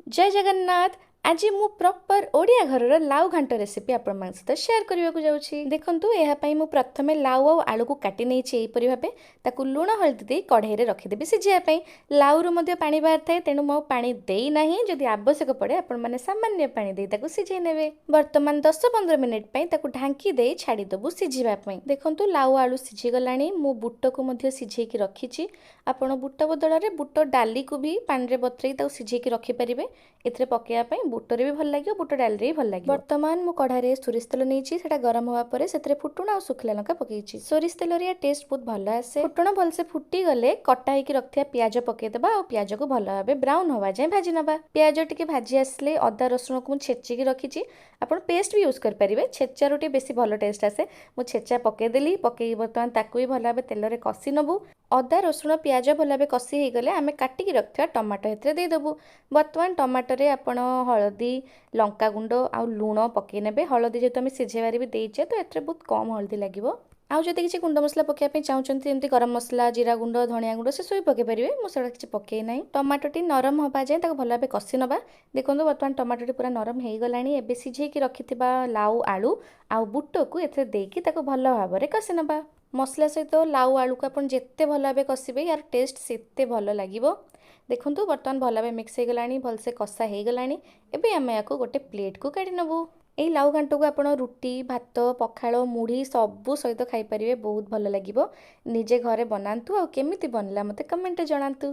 ଜୟ ଜଗନ୍ନାଥ। ଆଜି ମୁଁ ପ୍ରପର୍ ଓଡ଼ିଆ ଘରର ଲାଉ ଘାଣ୍ଟ ରେସିପି ଆପଣମାନଙ୍କ ସହିତ ସେୟାର କରିବାକୁ ଯାଉଛି। ଦେଖନ୍ତୁ, ଏହା ପାଇଁ ମୁଁ ପ୍ରଥମେ ଲାଉ ଆଉ ଆଳୁକୁ କାଟି ନେଇଛି ଏହିପରି ଭାବେ। ତାକୁ ଲୁଣ ହଳଦୀ ଦେଇ କଢ଼େଇରେ ରଖିଦେବି ସିଝିବା ପାଇଁ। ଲାଉରୁ ମଧ୍ୟ ପାଣି ବାହାରିଥାଏ, ତେଣୁ ମୁଁ ଆଉ ପାଣି ଦେଇନାହିଁ। ଯଦି ଆବଶ୍ୟକ ପଡ଼େ, ଆପଣମାନେ ସାମାନ୍ୟ ପାଣି ଦେଇ ତାକୁ ସିଝେଇ ନେବେ। ବର୍ତ୍ତମାନ 10-15 ମିନିଟ୍ ପାଇଁ ତାକୁ ଢାଙ୍କି ଦେଇ ଛାଡ଼ିଦେବୁ ସିଝିବା ପାଇଁ। ଦେଖନ୍ତୁ, ଲାଉ ଆଳୁ ସିଝିଗଲାଣି। ମୁଁ ବୁଟକୁ ମଧ୍ୟ ସିଝେଇକି ରଖିଛି। ଆପଣ ବୁଟ ବଦଳରେ ବୁଟ ଡାଲିକୁ ବି ପାଣିରେ ବତୁରେଇ ତାକୁ ସିଝେଇକି ରଖିପାରିବେ ଏଥିରେ ପକାଇବା ପାଇଁ। ବୁଟରେ ବି ଭଲ ଲାଗିବ, ବୁଟ ଡାଲିରେ ବି ଭଲ ଲାଗିବ। ବର୍ତ୍ତମାନ ମୁଁ କଢ଼ାରେ ସୋରିଷ ତେଲ ନେଇଛି। ସେଟା ଗରମ ହେବା ପରେ ସେଥିରେ ଫୁଟଣ ଆଉ ଶୁଖିଲା ଲଙ୍କା ପକେଇଛି। ସୋରିଷ ତେଲରେ ଟେଷ୍ଟ ବହୁତ ଭଲ ଆସେ। ଫୁଟଣ ଭଲସେ ଫୁଟିଗଲେ କଟା ହେଇକି ରଖିଥିବା ପିଆଜ ପକେଇଦେବା ଆଉ ପିଆଜକୁ ଭଲ ଭାବେ ବ୍ରାଉନ୍ ହେବା ଯାଏଁ ଭାଜି ନେବା। ପିଆଜ ଟିକେ ଭାଜି ଆସିଲେ ଅଦା ରସୁଣକୁ ମୁଁ ଛେଚିକି ରଖିଛି। ଆପଣ ପେଷ୍ଟ ବି ୟୁଜ୍ କରିପାରିବେ, ଛେଚାରୁ ଟିକେ ବେଶୀ ଭଲ ଟେଷ୍ଟ ଆସେ। ମୁଁ ଛେଚା ପକେଇଦେଲି। ପକେଇକି ବର୍ତ୍ତମାନ ତାକୁ ବି ଭଲ ଭାବେ ତେଲରେ କଷି ନେବୁ। ଅଦା ରସୁଣ ପିଆଜ ଭଲ ଭାବେ କଷି ହେଇଗଲେ ଆମେ କାଟିକି ରଖିଥିବା ଟମାଟୋ ଏଥିରେ ଦେଇଦେବୁ। ବର୍ତ୍ତମାନ ଟମାଟୋରେ ଆପଣ ହଳଦୀ, ଲଙ୍କାଗୁଣ୍ଡ ଆଉ ଲୁଣ ପକେଇ ନେବେ। ହଳଦୀ ଯେହେତୁ ଆମେ ସିଝେଇବାରେ ବି ଦେଇଛେ, ତ ଏଥିରେ ବହୁତ କମ୍ ହଳଦୀ ଲାଗିବ। ଆଉ ଯଦି କିଛି ଗୁଣ୍ଡ ମସଲା ପକାଇବା ପାଇଁ ଚାହୁଁଛନ୍ତି, ଯେମିତି ଗରମ ମସଲା, ଜିରା ଗୁଣ୍ଡ, ଧନିଆ ଗୁଣ୍ଡ, ସେସବୁ ବି ପକାଇ ପାରିବେ। ମୁଁ ସେଗୁଡ଼ା କିଛି ପକାଇ ନାହିଁ। ଟମାଟୋଟି ନରମ ହେବା ଯାଏଁ ତାକୁ ଭଲ ଭାବେ କଷି ନେବା। ଦେଖନ୍ତୁ, ବର୍ତ୍ତମାନ ଟମାଟୋଟି ପୁରା ନରମ ହେଇଗଲାଣି। ଏବେ ସିଝେଇକି ରଖିଥିବା ଲାଉ, ଆଳୁ ଆଉ ବୁଟକୁ ଏଥିରେ ଦେଇକି ତାକୁ ଭଲ ଭାବରେ କଷି ନେବା। ମସଲା ସହିତ ଲାଉ ଆଳୁକୁ ଆପଣ ଯେତେ ଭଲ ଭାବେ କଷିବେ, ୟାର ଟେଷ୍ଟ ସେତେ ଭଲ ଲାଗିବ। ଦେଖନ୍ତୁ, ବର୍ତ୍ତମାନ ଭଲ ଭାବେ ମିକ୍ସ ହେଇଗଲାଣି, ଭଲସେ କଷା ହେଇଗଲାଣି। ଏବେ ଆମେ ୟାକୁ ଗୋଟେ ପ୍ଲେଟ୍କୁ କାଢ଼ି ନେବୁ। ଏଇ ଲାଉ ଘାଣ୍ଟକୁ ଆପଣ ରୁଟି, ଭାତ, ପଖାଳ, ମୁଢ଼ି ସବୁ ସହିତ ଖାଇପାରିବେ। ବହୁତ ଭଲ ଲାଗିବ। ନିଜେ ଘରେ ବନାନ୍ତୁ ଆଉ କେମିତି ବନିଲା ମୋତେ କମେଣ୍ଟରେ ଜଣାନ୍ତୁ।